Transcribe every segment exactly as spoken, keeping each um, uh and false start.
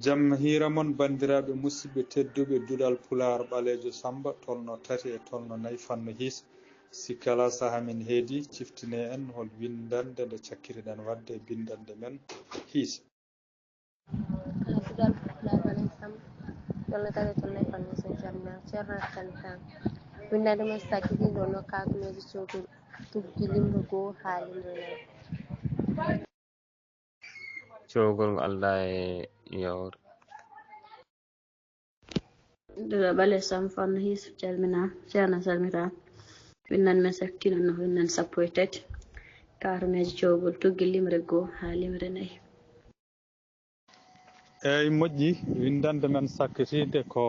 Jam hiira mon, banndiraaɓe musidɓe tedduɓe, Duɗal Pulaar Ɓaleejo Sammba, tolno tati e tolno nayi, fannu hiis. Si kala saha men heedi, ciftine en hol winndannde nde cakkiriɗen waɗde e binndannde men hiis. Kala Duɗal Pulaar Ɓaleejo Sammba, tolno tati e tolno nayi, fannu hiis, en calminaa. Ceerno, a salmitaama. Winndannde men sakkitiiɗo no kaatumeeje cowgol tuggi limre goo haa limre nayi. Cowgol ngo aldaa e yawre. Duɗal Ɓaleejo Sammba, fannu hiis, calminaa. Ceerno, a salmitaama. Winndannde men sakkitiiɗo no winndannde sappo e tati, kaatumeeje cowgol tuggi limre goo haa limre nayi. Eey, moƴƴi. Winndannde men sakkitiinde ko,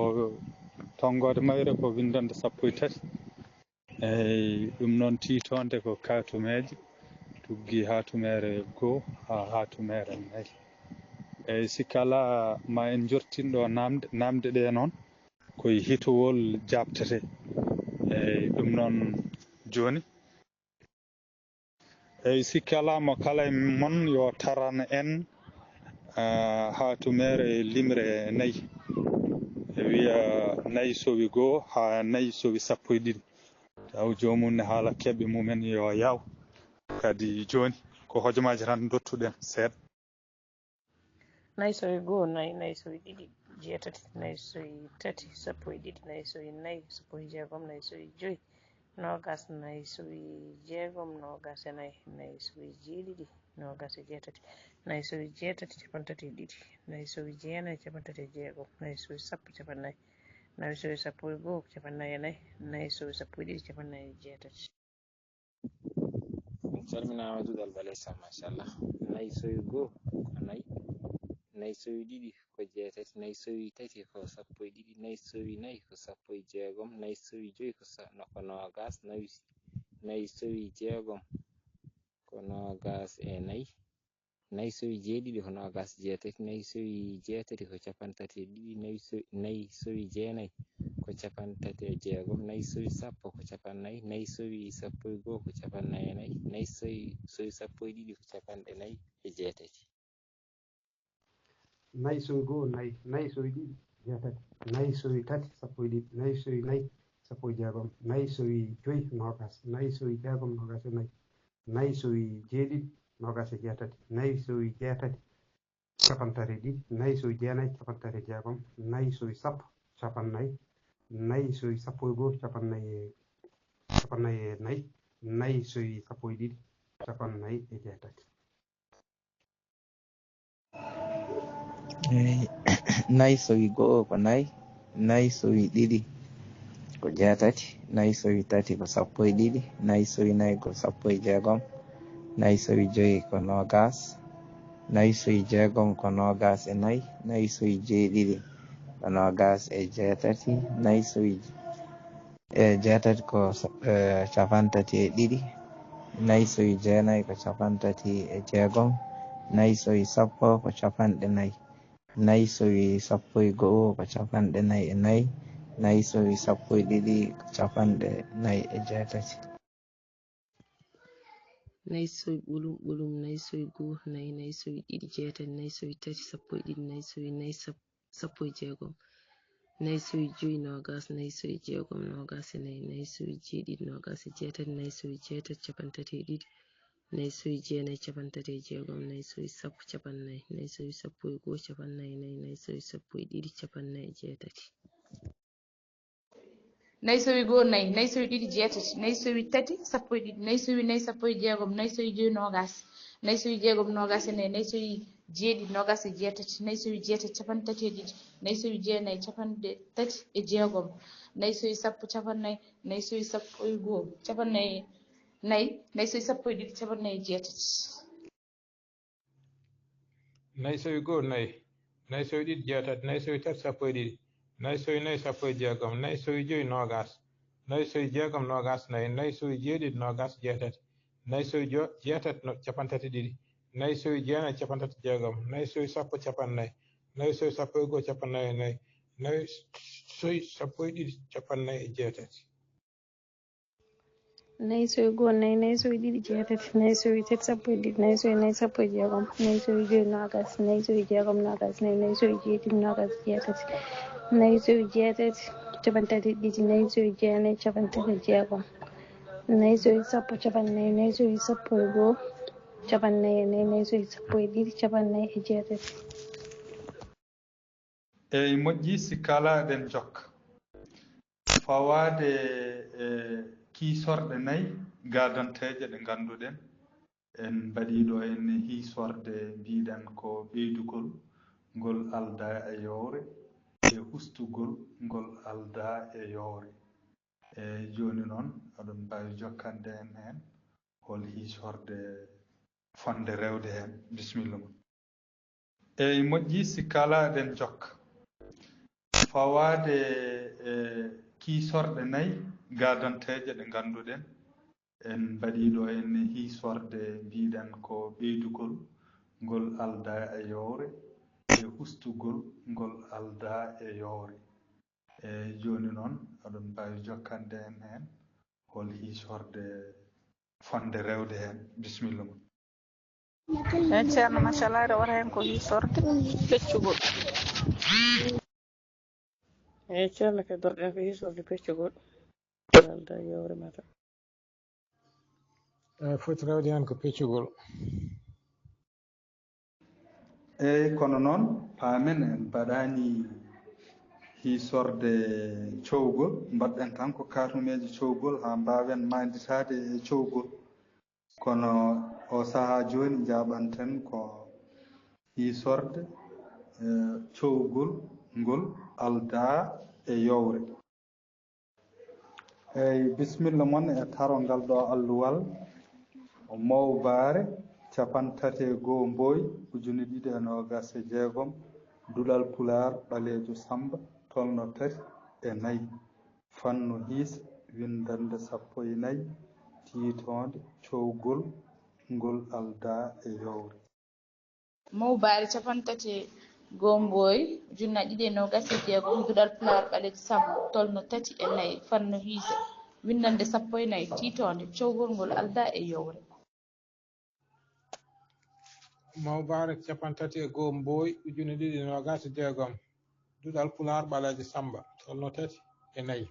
tonngoode mayre ko winndannde sappo e tati. Eey, ɗum noon tiitoonde ko kaatumeeje, tuggi haatumeere goo haa haatumeere nayi. Eey, si kala ma en njortin ɗo naamnde, naamnde ɗe noon ko e hitowol jaaɓtete. Eey, ɗum noon jooni. Eey, si kala mo kala e mon yo taran en, ah, haatumeere limre nayi. E wiya nayi sowi goo haa nayi sowi sappo e ɗiɗi. Taw joomum ne haala keɓe mumen yo yaw. Kadi jooni ko hojomaaji tan dottuɗen seeɗa. Nayi sowi goo, nayi, nayi sowi ɗiɗi, jeetati, nayi sowi tati, sappo e ɗiɗi, nayi sowi nayi, sappo e jeegom, nayi sowi joyi, noogas, nayi sowi jeegom, noogas e nayi, nayi sowi jeeɗiɗi, noogas e jeetati, nayi sowi jeetati, cappanɗe tati e ɗiɗi, nayi sowi jeenayi, cappanɗe tati e jeegom, nayi sowi sappo, cappanɗe nayi, nayi sowi sappo e goo, cappanɗe nayi e nayi, nayi sowi sappo e ɗiɗi, cappanɗe nayi e jeetati. On calminaama Duɗal Ɓaleejo Sammba, machallah. Nayi sowi goo ko nayi, nayi sowi ɗiɗi ko jeetati, nayi sowi tati ko sappo e ɗiɗi, nayi sowi nayi ko sappo e jeegom, nayi sowi joyi ko sa-, no, ko noogas, nayi, nayi sowi jeegom ko noogas e nayi, nayi sowi jeeɗiɗi ko noogas e jeetati, nayi sowi jeetati ko cappanɗe tati e ɗiɗi, nayi so-, nayi sowi jeenayi ko cappanɗe tati e jeegom, nayi sowi sappo ko cappanɗe nayi, nayi sowi sappo e goo ko cappanɗe nayi e nayi, nayi sowi, sowi sappo e ɗiɗi ko cappanɗe nayi e jeetati. Nayi sowi goo, nayi, nayi sowi ɗiɗi, jeetati, nayi sowi tati, sappo e ɗiɗi, nayi sowi nayi, sappo e jeegom, nayi sowi joyi, noogas, nayi sowi jeegom, noogas e nayi, nayi sowi jeeɗiɗi, noogas e jeetati, nayi sowi jeetati, cappanɗe tati e ɗiɗi, nayi sowi jeenayi, cappanɗe tati e jeegom, nayi sowi sappo, cappanɗe nayi, nayi sowi sappo e goo, cappanɗe nayi e, cappanɗe nayi e nayi, nayi sowi sappo e ɗiɗi, cappanɗe nayi e jeetati. Eey, nayi sowi goo ko nayi, nayi sowi ɗiɗi ko jeetati, nayi sowi tati ko sappo e ɗiɗi, nayi sowi nayi ko sappo e jeegom, nayi sowi joyi ko noogas, nayi sowi jeegom ko noogas e nayi, nayi sowi jeeɗiɗi ko noogas e jeetati, nayi sowi e jeetati ko sa-, e, cappanɗe tati e ɗiɗi, nayi sowi jeenayi ko cappanɗe tati e jeegom, nayi sowi sappo ko cappanɗe nayi, nayi sowi sappo e goo ko cappanɗe nayi e nayi, nayi sowi sappo e ɗiɗi ko cappanɗe nayi e jeetati. Nayi sowi ɓulum ɓulum, nayi sowi goo nayi, nayi sowi ɗiɗi jeetati, nayi sowi tati sappo e ɗiɗi, nayi sowi nayi sap-, sappo e jeegom, nayi sowi joyi noogas, nayi sowi jeegom noogas e nayi, nayi sowi jeeɗiɗi noogas e jeetati, nayi sowi jeetati cappanɗe tati e ɗiɗi, nayi sowi jeenayi cappanɗe tati e jeegom, nayi sowi sappo cappanɗe nayi, nayi sowi sappo e goo cappanɗe nayi e nayi, nayi sowi sappo e ɗiɗi cappanɗe nayi e jeetati. Nayi sowi goo nayi, nayi sowi ɗiɗi jeetati, nayi sowi tati sappo e ɗiɗi, nayi sowi nayi sappo e jeegom, nayi sowi joyi noogas, nayi sowi jeegom noogas e nayi, nayi sowi jeeɗiɗi noogas e jeetati, nayi sowi jeetati cappanɗe tati e ɗiɗi, nayi sowi jeenayi cappanɗe tati e jeegom, nayi sowi sappo cappanɗe nayi, nayi sowi sappo e goo cappanɗe nayi e nayi, nayi sowi sappo e ɗiɗi cappanɗe nayi e jeetati. Nayi sowi goo nayi, nayi sowi ɗiɗi jeetati, nayi sowi tati sappo e ɗiɗi, nayi sowi nayi sappo e jeegom, nayi sowi joyi noogas, nayi sowi jeegom noogas nayi, nayi sowi jeeɗiɗi noogas jeetati, nayi sowi jo-, jeetati no-, cappanɗe tati e ɗiɗi, nayi sowi jeenayi cappanɗe tati e jeegom, nayi sowi sappo cappanɗe nayi, nayi sowi sappo e goo cappanɗe nayi e nayi, nayi sowi sappo e ɗiɗi cappanɗe nayi e jeetati. Nayi sowi goo, nayi, nayi sowi ɗiɗi, jeetati, nayi sowi tati, sappo e ɗiɗi, nayi sowi nayi, sappo e jeegom, nayi sowi joyi, noogas, nayi sowi jeegom, noogas, nayi, nayi sowi jeetati, noogas jeetati, nayi sowi jeetati, capanɗe tati e ɗiɗi, nayi sowi jeenayi, capanɗe tati e jeegom, nayi sowi sappo, capanɗe nayi, nayi sowi sappo e goo, capanɗe nayi e nayi, nayi sowi sappo e ɗiɗi, capanɗe nayi e jeetati. Eyi moƴƴi, si kala eɗen jokka. Fawaade e kiisorde nayi gaadanteeje ɗe ngannduɗen, en mbaɗii ɗo heen hiisorde mbiɗen ko ɓeydugol ngol aldaa e yowre e ustugol ngol aldaa e yowre. Eyi jooni noon, oɗon mbaawi jokkande en heen hol hiisorde fotnde rewde heen. Bisimilla mon. Eyi moƴƴi, si kala eɗen jokka. Fawaade e kiisorde nayi gaadanteeje ɗe ngannduɗen, en mbaɗii ɗo heen hiisorde mbiɗen ko ɓeydugol ngol aldaa e yowre e ustugol ngol aldaa e yowre. Eyi jooni noon, oɗon mbaawi jokkande en heen hol hiisorde fotnde rewde heen. Bisimilla mon. Eyi ceerno, machallah, rewata heen ko hiisorde peccugol. Eyi ceerno, keddoto-ɗen ko hiisorde peccugol. Aldaa e yowre mata. Eyi foti rewde heen ko peccugol. Eyi kono noon paamen en mbaɗaani hiisorde cowgol, mbaɗ-ɗen tan ko kaatumeeje cowgol haa mbaawen maañditaade e cowgol. Kono oo sahaa jooni njaaɓanten ko hiisorde cowgol ngol aldaa e yowre. Eyi bisimilla mon e taro ngal ɗo alluwal. Mowbaare capanɗe tati e goo Mbooy ujune ɗiɗi e noogas e jeegom, duɗal Pulaar Ɓaleejo Sammba tolno tati e nayi, fannu hiisa winndannde sappo e nayi, tiitoonde cowgol ngol aldaa e yowre. Mowbaare capanɗe tati e goo Mbooy ujunnaji ɗiɗi e noogas e jeegom, duɗal Pulaar Ɓaleejo Sammba tolno tati e nayi, fannu hiisa winndannde sappo e nayi, tiitoonde cowgol ngol aldaa e yowre. Mowbaare capanɗe tati e goo Mbooy ujune ɗiɗi e noogas e jeegom, duɗal Pulaar Ɓaleejo Sammba tolno tati e nayi,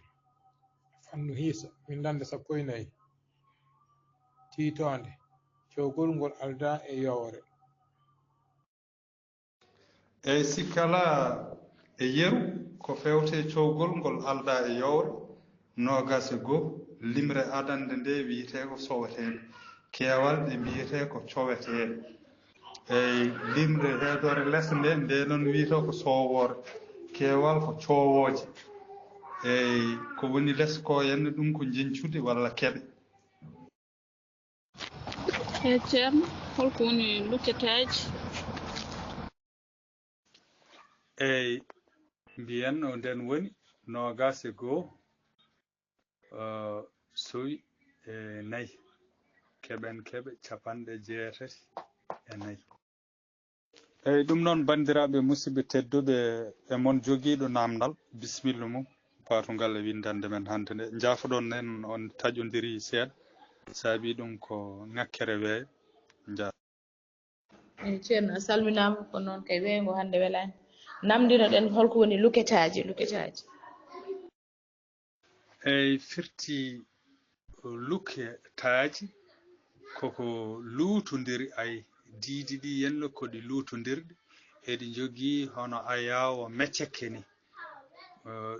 fannu hiisa winndannde sappo e nayi, tiitoonde cowgol ngol aldaa e yowre. Eyi si kala e yeru ko feewte cowgol ngol aldaa e yowre, noogas e goo, limre adannde nde wiyetee ko soweteeɓe, keewal ɗe mbiyetee ko coweteeɓe. Eyi limre heedoore les nde, nde noon wiyetee ko soowoore, keewal ko coowooje. Eyi ko woni les ko, henne ɗum ko njeñcude walla keɓe. Eyi ceerno, holko woni luketaaji? Eyi mbiyen o nden woni noogas e goo sowi e nayi, keɓen keɓe capanɗe jeetati e nayi. Eyi ɗum noon banndiraaɓe musidɓe tedduɓe, e mon jogiiɗo naamndal bisimilla mum paatugal e winndannde men hannde nde. Njaafoɗon en on taƴondirii seeɗa, saabii ɗum ko ŋakkere weeyo. Njaaraama. Eyi ceerno, a salminaama. Ko noon kay, weeyo ngo hannde welaani. Naamndinoɗen holko woni luketaaji, luketaaji. Eyi firti luketaaji koko luutondiri, ay diidi ɗi henno ko ɗi luutondirɗi, eɗi njogii hono ayaawo meccekke ni.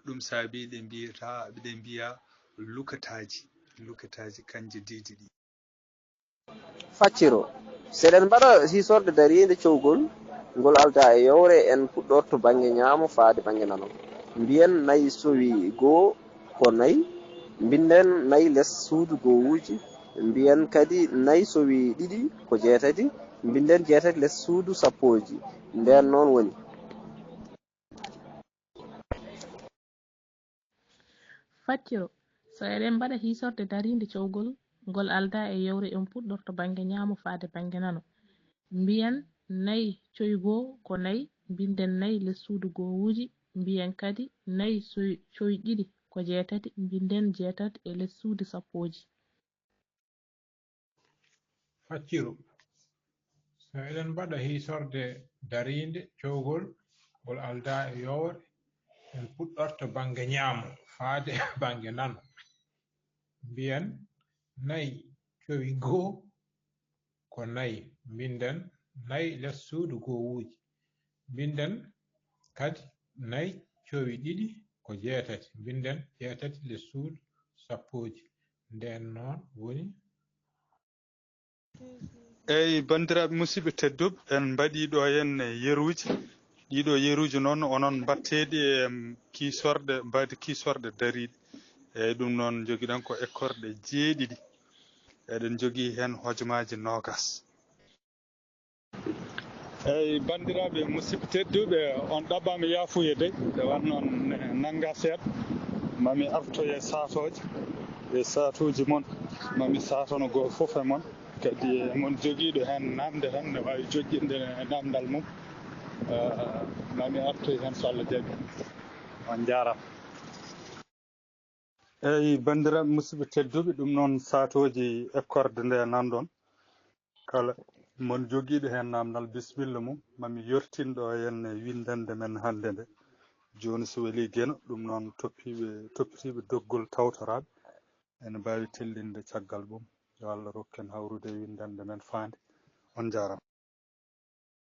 Ɗum saabii ɗe mbiyata, ɗe mbiya luketaaji, luketaaji kanje diidi ɗi. Facciro, so eɗen mbaɗa hiisorde dariinde cowgol ngol aldaa e yowre, en puɗɗorto bannge ñaamo faade bannge nano. Mbiyen nayi sowi goo ko nayi, mbinden nayi les suudu goowuuji, mbiyen kadi nayi sowi ɗiɗi ko jeetati, mbinden jeetati les suudu sappooji. Ndeen noon woni. Facciro, so eɗen mbaɗa hiisorde dariinde cowgol ngol aldaa e yowre, en puɗɗorto bannge ñaamo faade bannge nano. Mbiyen nayi cowi goo ko nayi, mbinden nayi les suudu goowuuji, mbiyen kadi nayi cowi ɗiɗi ko jeetati, mbinden jeetati e les suudu sappooji. Facciru. So eɗen mbaɗa hiisorde dariinde cowgol ngol aldaa e yowre, en puɗɗorto bannge ñaamo faade bannge nano. Mbiyen nayi cowi goo ko nayi, mbinden nayi les suudu goowuuji, mbinden kadi nayi cowi ɗiɗi ko jeetati, mbinden jeetati les suudu sappooji. Ndeen noon woni. Eyi, banndiraaɓe musidɓe tedduɓe, en mbaɗii ɗo heen yeruuji. Ɗiiɗo yeruuji noon, onon mbaɗteeɗi e kiisorɗe, mbaadi kiisorɗe dariiɗe. Eyi, ɗum noon njogiɗen ko ekkorɗe jeeɗiɗi. Eɗen njogii heen hojomaaji noogas. Eyi, banndiraaɓe musidɓe tedduɓe, on ɗaɓɓaama yaafuye dey, nde wonnoon nannga seeɗa. Mami artoye saatooje e saatuuji mon, mami saatono gooto fof e mon. Kadi mon jogiiɗo heen naamnde tan ne waawi joƴƴinde naamndal mum. Mami artoy heen so Allah jaɓi. On njaaraama. Eyi, banndiraaɓe musidɓe tedduɓe, ɗum noon saatooji ekkorde nde nanɗon. Kala mon jogiiɗo heen naamndal, bisimilla mum, mami yortin ɗo heen winndannde men hannde nde. Jooni so welii Geno, ɗum noon toppiiɓe, toppitiiɓe doggol tawtoraaɓe ene mbaawi tellinde caggal mum. Yo Allah rokku en hawrude e winndannde men faande. On njaaraama.